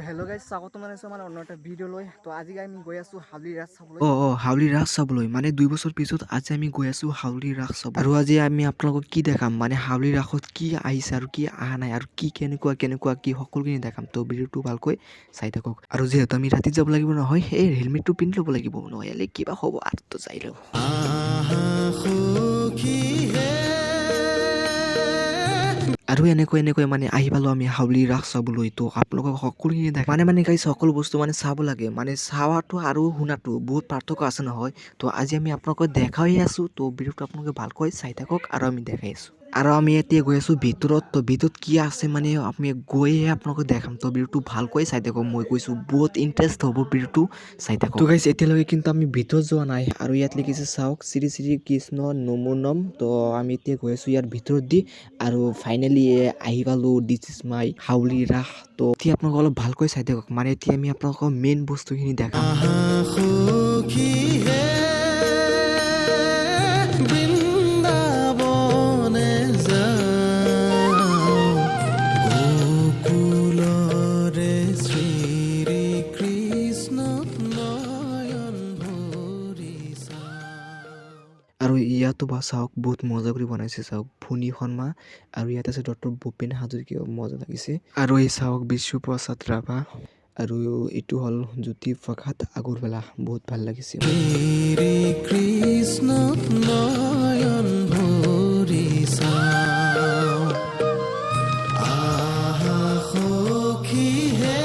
Hello' guys, স্বাগতম জনাইছোঁ আমাৰ অন্য এটা ভিডিঅ' লৈ। তো আজি আমি গৈ আছোঁ হাউলি ৰাস চাবলৈ। অঁ, হাউলি ৰাস চাবলৈ। মানে 2 বছৰ পিছত আজি আমি গৈ আছোঁ হাউলি ৰাস চাব। আৰু আজি আমি আপোনালোকক কি দেখাম, মানে হাউলি ৰাসত কি আহিছে আৰু কি অহা নাই আৰু কি কেনেকুৱা কেনেকুৱা কি, সকলোখিনি দেখাম। তো ভিডিঅ'টো ভালকৈ চাই থাকক। আৰু যিহেতু আমি ৰাতি যাব লাগিব নহয়, সেই হেলমেটটো পিন্ধি ল'ব লাগিব, নহ'লে কিবা হ'ব। আৰু তো যাই লওঁ। আৰু এনেকৈ এনেকৈ মানে আহি পালোঁ আমি হাউলি ৰাস চাবলৈ। তো আপোনালোকক সকলোখিনি দেখাম। মানে গাইজ, সকলো বস্তু মানে চাব লাগে। মানে চাৱাটো আৰু শুনাটো বহুত পাৰ্থক্য আছে নহয়। তো আজি আমি আপোনালোকক দেখাই আছোঁ। তো ভিডিঅ'টো আপোনালোকে ভালকৈ চাই থাকক আৰু আমি দেখাই আছোঁ। আৰু আমি এতিয়া গৈ আছোঁ ভিতৰত। তো ভিতৰত কি আছে, মানে আমি গৈহে আপোনালোকক দেখাম। তো ভিডিঅ'টো ভালকৈ চাই থাকক। মই কৈছোঁ, বহুত ইণ্টাৰেষ্ট হ'ব, ভিডিঅ'টো চাই থাকক। তো গাইজ, এতিয়ালৈকে কিন্তু আমি ভিতৰত যোৱা নাই। আৰু ইয়াত লিখিছে চাওক, শ্ৰী শ্ৰী কৃষ্ণ নমো নম। তো আমি এতিয়া গৈ আছোঁ ইয়াৰ ভিতৰত দি আৰু ফাইনেলি আহি পালোঁ। This is my হাউলি ৰাস। তো এতিয়া আপোনালোকে অলপ ভালকৈ চাই থাকক। মানে এতিয়া আমি আপোনালোকক মেইন বস্তুখিনি দেখাম। সখী হে, বৃন্দাবনে যাওঁ, গোকুলৰে শ্ৰী কৃষ্ণ নয়ন ভৰি চাওঁ। আৰু ইয়াতো বা চাওক, বহুত মজা কৰি বনাইছে। চাওক, ফণী শৰ্মা আৰু ইয়াত আছে ডক্টৰ ভূপেন হাজৰিকা, মজা লাগিছে। আৰু এই চাওক, বিষ্ণুপ্ৰসাদ ৰাভা আৰু এইটো হ'ল জ্যোতি প্ৰসাদ আগৰৱালা, বহুত ভাল লাগিছে। শ্ৰী কৃষ্ণ নয়ন ভৰি চাওঁ, আহা সখী হে।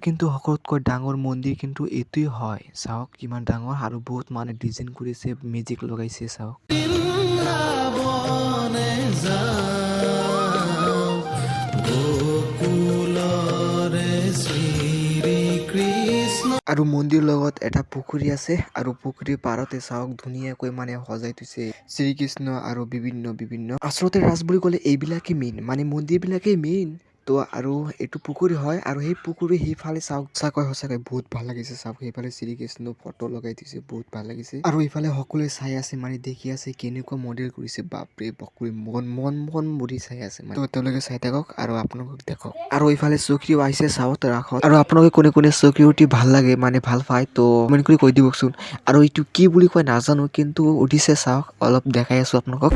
কিন্তু সকলোতকৈ ডাঙৰ মন্দিৰ কিন্তু এইটোৱেই হয়। চাওক কিমান ডাঙৰ আৰু বহুত মানে ডিজাইন কৰিছে, মেজিক লগাইছে, চাওক। বৃন্দাবনে যাওঁ, গোকুলৰে শ্ৰী কৃষ্ণ। আৰু মন্দিৰৰ লগত এটা পুখুৰী আছে আৰু পুখুৰীৰ পাৰতে চাওক, ধুনীয়াকৈ মানে সজাই থৈছে শ্ৰীকৃষ্ণ আৰু বিভিন্ন বিভিন্ন। আচলতে ৰাস বুলি ক'লে এইবিলাকেই মেইন, মানে মন্দিৰবিলাকেই মেইন। তো আৰু এইটো পুখুৰী হয় আৰু সেই পুখুৰীৰ সিফালে চাওক, সঁচাকৈ সঁচাকৈ বহুত ভাল লাগিছে। চাওক, সেইফালে শ্ৰীকৃষ্ণ ফটো লগাই থৈছে, বহুত ভাল লাগিছে। আৰু এইফালে সকলোৱে চাই আছে, মানে দেখি আছে কেনেকুৱা মডেল কৰিছে। বাপৰে বাপৰে, মন মন মন ভৰি চাই আছে মানে। তো তেওঁলোকে চাই থাকক আৰু আপোনালোকক দেখক। আৰু এইফালে চকীও আহিছে চাওক ৰাসত। আৰু আপোনালোকে কোনে কোনে চকী উঠি ভাল লাগে, মানে ভাল পায়, তো কমেণ্ট কৰি কৈ দিবচোন। আৰু এইটো কি বুলি কয় নাজানো, কিন্তু উঠিছে চাওক, অলপ দেখাই আছো আপোনালোকক।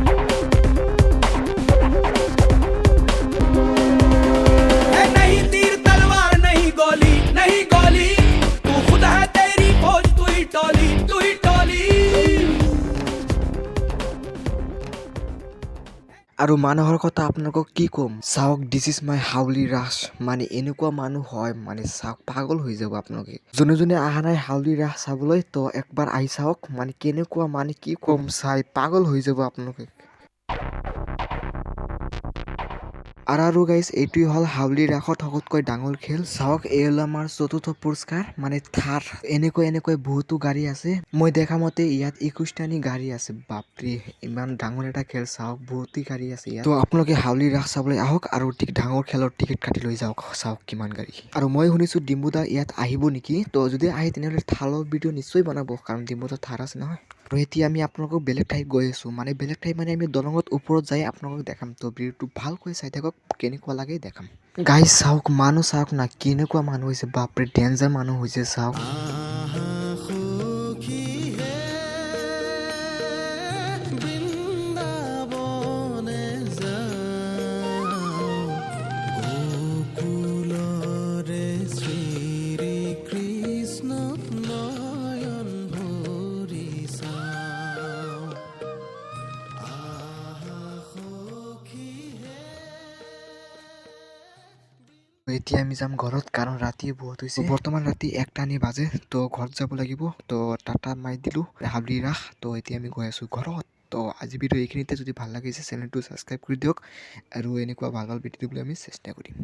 है नहीं तीर तलवार, नहीं गोली, नहीं गोली, तू खुद है तेरी फौज, तू ही टोली, तू ही टोली। আৰু মানুহৰ কথা আপোনালোকক কি ক'ম, চাওক, this is my হাউলি ৰাস। মানে এনেকুৱা মানুহ হয়, মানে চাওক, পাগল হৈ যাব আপোনালোকে। যোনে যোনে অহা নাই হাউলি ৰাস চাবলৈ, তো একবাৰ আহি চাওক। মানে কেনেকুৱা, মানে কি ক'ম, চাই পাগল হৈ যাব আপোনালোকে। আৰু গাইজ, এইটোৱে হ'ল হাউলি ৰাসত সকলোতকৈ ডাঙৰ খেল। চাওক, এই হ'ল আমাৰ চতুৰ্থ পুৰস্কাৰ, মানে থাৰ। এনেকৈ এনেকৈ বহুতো গাড়ী আছে। মই দেখা মতে ইয়াত 21টানি গাড়ী আছে। বাপৰে, ইমান ডাঙৰ এটা খেল, চাওক, বহুতেই গাড়ী আছে ইয়াত। তো আপোনালোকে হাউলি ৰাস চাবলৈ আহক আৰু ডাঙৰ খেলৰ টিকেট কাটি লৈ যাওক। চাওক কিমান গাড়ী। আৰু মই শুনিছোঁ ডিম্বুদা ইয়াত আহিব নেকি। তো যদি আহে, তেনেহ'লে থাৰৰ ভিডিঅ' নিশ্চয় বনাব, কাৰণ ডিম্বুদা থাৰ আছে নহয়। আৰু এতিয়া আমি আপোনালোকক বেলেগ ঠাইত গৈ আছোঁ। মানে বেলেগ ঠাই মানে আমি দলঙত ওপৰত যাই আপোনালোকক দেখাম। তো ভিডিঅ'টো ভালকৈ চাই থাকক, কেনেকুৱা লাগে দেখাম। গাইজ, চাওক, মানুহ চাওক না, কেনেকুৱা মানুহ হৈছে। বাপৰে, ডেঞ্জাৰ মানুহ হৈছে, চাওক। আহা সখী হে, বৃন্দাবনে যাওঁ, গোকুলৰে শ্ৰী কৃষ্ণ নয়ন ভৰি চাওঁ, আহা সখী হে। এতিয়া আমি যাম ঘৰত, কাৰণ ৰাতি বহুত হৈছে। বৰ্তমান ৰাতি 1টা নি বাজে। তো ঘৰত যাব লাগিব। তো টাটা মাৰি দিলোঁ হাউলি ৰাস। তো এতিয়া আমি গৈ আছোঁ ঘৰত। তো আজি ভিডিঅ' এইখিনিতে। যদি ভাল লাগিছে, চেনেলটো ছাবস্ক্ৰাইব কৰি দিয়ক আৰু এনেকুৱা ভাল ভাল ভিডিঅ' দিবলৈ আমি চেষ্টা কৰিম।